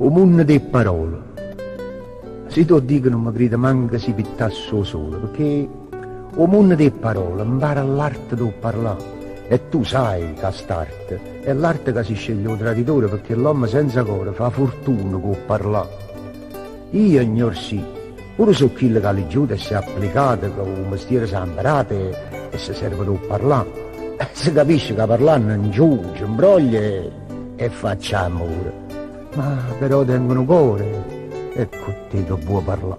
'O munno d' 'e pparole. Si t' 'o ddico nun me cride manco si pittasse 'o sole, pecché 'o munno d' 'e pparole 'mpara ll'arte d' 'o pparlà e tu sai ca st'arte è l'arte ca si sceglie 'o traditore pecché l'ommo senza core fa furtuna cu 'o pparlà. Io, gnorsì, pure so' chillo c'ha liggiuto e s'è applicato, ca 'o mestiere s'ha 'mparato e se serve d' 'o pparlà. Se capisce ca parlanno 'nciucia, 'mbroglia e faccio 'ammore. Ma però tengo nu core e cu te che vuo' parlà.